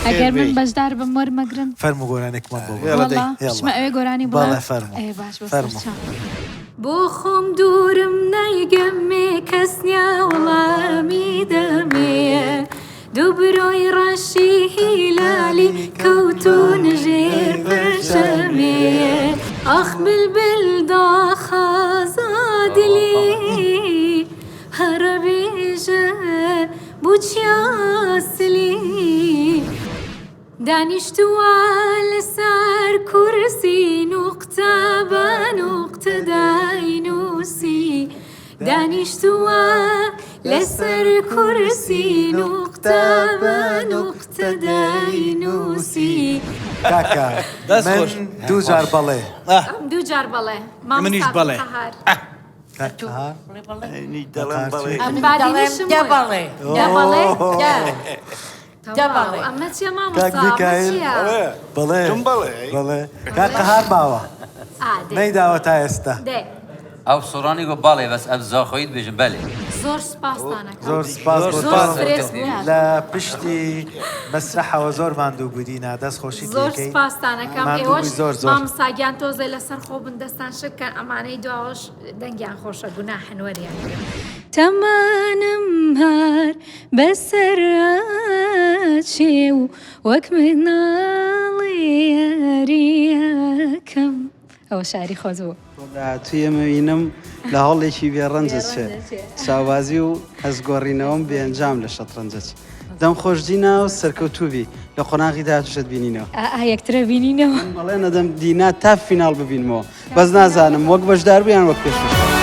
ئەگەر من بەشدار بم وەرمەگرن؟ فەرموو گۆرانێکمان بۆ بڵێ. وەڵا بچمە ئەوێ گۆرانی بڵێم؟ بەڵێ فەرموو. ئێ باش بۆ فەرموو. سەرچاو. بۆ خۆم دوورم نایگەمێ کەس نیە وەڵامی دەمێ دوو برۆی ڕەشی هیلالی کەوتوون ژێر پرچەمێ ئاخ بلبل داخازا دلی هەرە بێژە بۆ چیا سلی دانیشتووە لەسەر کورسی نوقتە بە نوقتە داینووسی دانیشتووە لەسەر کورسی نوقتە بە نوقتە داینووسی. کاکە دەست من خۆش. دوو جار بەڵێ. ئەم دوو جار بەڵێ. منیش مامۆستا بەڵێ. قەهار. کاک قەهار منیش دەڵێم بەڵێ. ئەم بادینیشم دە وت. بەڵێ. دە بەڵێ. دە. دە تەواو. بەڵێ. ئەمە چییە کاک مامۆستا؟ ئەمە میکایل چییە؟ بەڵێ. بەڵێ تم بەڵێ. بەڵێ کاک قەهار ماوە ئا دێ. نەیداوە تا ئێستا. دێ. ئەو سۆرانی گۆ بەڵێ بەس ئەب زاخۆیی دبێژن بەلێ. زۆر سوپاستان ئەکەم. زۆر سپاس بۆ زۆر تۆ سترێس بووم. لە پشتی مەسرەحەوە زۆر ماندوو بووی دینا دەست خۆشیت زۆر لێکەین سوپاستان ئەکەم ماندوو ئێوەش بووی زۆر زۆر. مامۆستا گیان تۆزێ لەسەر خۆ بن دەستان شک کەن ئەمانەی دواوەش دەنگیان خۆشە گوناحن وەریان گرن. تەمەنم هەر بەسەر ئەچێ و وەک مناڵێ یاری ئەکەم. ئەوە شاری خۆت بوو. بۆ داهاتووی ئێمە بینم لە هەوڵێکی بێ ڕەنجە چێ چاوبازی و هەست گۆڕینەوەم بێ ئەنجام لە شەتڕەنجە چ دەم خۆش دینا و سەرکەوتوو بی لە قۆناغی داهاتووشت بینینەوە. ئا یەکترە بینینەوە. من بەڵێن ئەدەم دینا تا فیناڵ ببینمەوە بەس نازانم وەک بەشداربوو یان وەک پێشکەشکار.